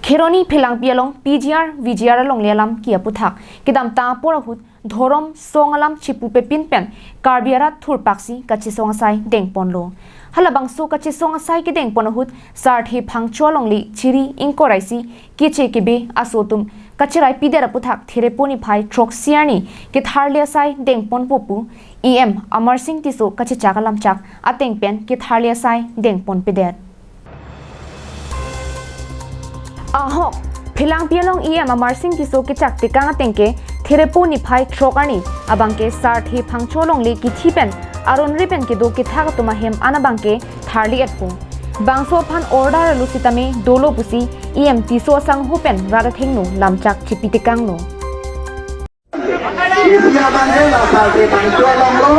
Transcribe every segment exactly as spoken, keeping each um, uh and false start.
Kheroni Phelangpi along P G R, V G R alongle alam ke aputhak kedamtang apor ahut dhorom song alam chipupepin pen Karbi arat thurpaksi kachesong asai dengponlo. Halabangso kachesong asai kedengpon ahut Sarthe Phangcho alongle Chiri ingkoi ra isi keche kebe aso atum kacheraipidetji aputhak Therepo niphai throksi arni ketharli asai dengponpo pu E M Amarsing Tisso kachechak alamchak ateng pen ketharli asai dengponpedet. Ahok, Phelangpi along E M Amarsing Tisso kechak tekang ateng ke Therepo niphai throk arni abangke Sarthe Phangcho alongle kithi pen aron ri pen kedo kethak atum ahem an abangke tharli-etpo. Bangso aphan order alo sitame dolo pusi E M Tisso asangho pen rat athengno lamchak chipitekanglo. Isi abangke la Sarthe Phangcho alonglo,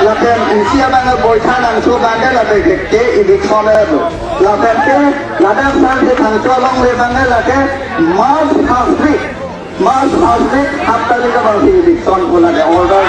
lapen isi abangke Boithalangso abangke lapen ke, ke eviction lo. Lapen ke ladak Sarthe Phangcho alongle abangke lake March first week, March first week, half tarikh abangsi eviction pu lake order.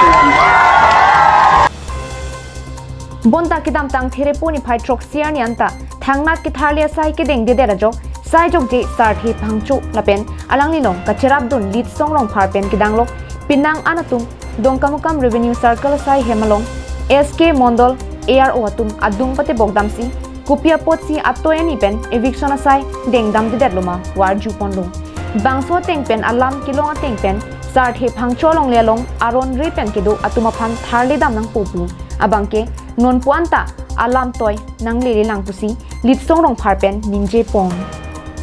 Bonta kedamtang Therepo niphai throksi arni anta thangnat ketharli asai kedengdedet ajok, sai jokje Sarthe Phangcho lapen alangli along kacherapdun Litsong Rongphar pen kedanglok penang an atum Dongkamukam Revenue Circle asai hem along S K Mondol A R O atum adung patebok damsi kopi apotsi atoi ani pen eviction asai dengdamdedetlo ma varjuponlo. Bangso ateng pen alam kelong ateng pen Sarthe Phangcho alongle along aron ri pen kedo atum aphan tharli dam nangpo pu abangke nonpu anta alam toi nanglelelang pusi Litsong Rongphar pen ningjepon.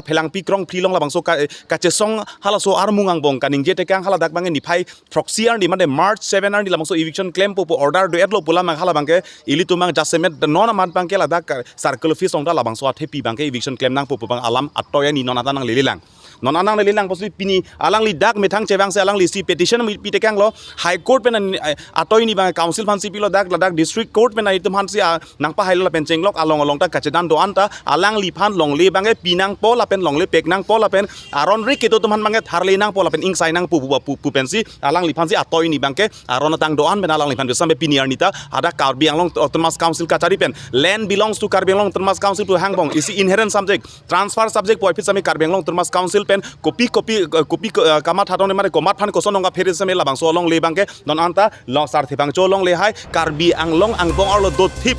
Phelangpi Krongphri along labangso ka, kachesong halaso armung angbong kaningjetekang, haladak abangke niphai throksi arni mane March seven arni labangso eviction klempo pu order do-etlo pu alam abang halabangke ilitum abang jasemet non amat abangke ladak ka circle office along ta labangso athepi abangke eviction klem nangpo pu abang alam atoi ani non anta nanglelelang. Non an nanglelelang pusi pini alangli dak methang chevangsi alangli isi petition pitekanglo, High Court pen an, eh, atoi ani abang council aphansi pilo, dak ladak District Court pen ilitum aphansi, ah, nangpahailo lapen chenglok along along ta kachedan do-an ta alangliphan longle abangke pinangpo lapen longle peknangpo lapen aron ri kedo atum aphan abangke tharli nangpo lapen ingsai nangpo pu, pu, pu pensi alangliphansi atoi ani abangke aron atang do-an pen alangliphan besam pini arni ta hadak Karbi Anglong Autonomous Council kachari pen land belongs to Karbi Anglong Autonomous Council pu hangbong isi inherent subject, transfer subject puvoiphit sitame Karbi Anglong Autonomous Council pen kopi kopi, eh, kopi, eh, kamatha tong mane komat aphan koson nong kaphere sitame labangso alongle abangke non anta lo Sarthe Phangcho alongle hai Karbi Anglong angbong arlo dothip.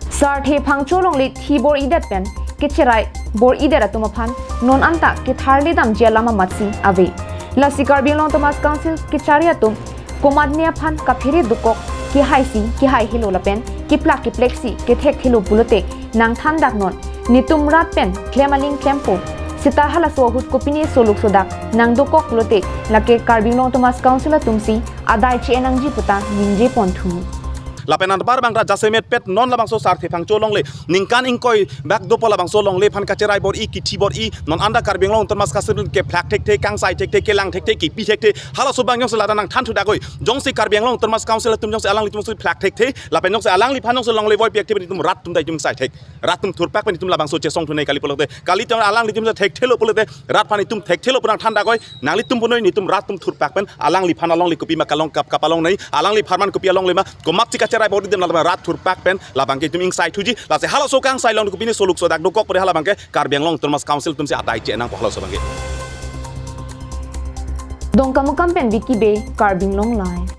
Sarthe Phangcho alongle thi bor-idet pen kecherai bor-idet atum aphan non anta ketharli damji alam amatsi ave. Lasi Karbi Anglong Autonomous Council kechari atum komatne aphan kaphere dokok, kehaisi kehaihelo lapen keplak kepleksi kethekthelo pulote nangthandaknon, netum rat pen klem aling klempo. Seta halaso ahut kopine soluk sodak nangdokok pulote lake Karbi Anglong Autonomous Council atumsi adai che-en nangji puta ningjeponthu. Lapen anpar abang ta jasemetpet non labangso Sarthe Phangcho alongle ningkan ingkoi bak dopo labangso alongle aphan kacherai bor-i kithi bor-i non anta Karbi Anglong Autonomous Council kephlak thekthe, kangsai thekthe, kelang thekthe, kepi thekthe. Halaso abang jongsi ladak nangthan thudakoi. Jongsi Karbi Anglong Autonomous Council atum jongsi alanglitum jongsi phlak thekthe lapen jongsi alangliphan jongsi longle voipi thekthe pen itum rat atum ta itum sai thek. Rat atum thurpak pen itum labangso chesong thunei kali pulote. Kali tong alanglitum jongsi thekthelo pulote rat aphan itum thekthelo pu nangthandakoi. Nanglitum punoi netum rat atum thurpak pen alangliphan alongle kopi ma kalong kap kap alongnei, alangliphan man kopi alongle ma komatsi kacherai bor-idetlo lapen rat thurpak pen labangke itum ingsaithuji. Lasi halaso kangsai along kopine soluk sodak dokok pore halabangke Karbi Anglong Autonomous Council atumsi adai che-en nangpo halaso abangke. Dongkamukam pen Vicky Bey, Karbi Anglong Live.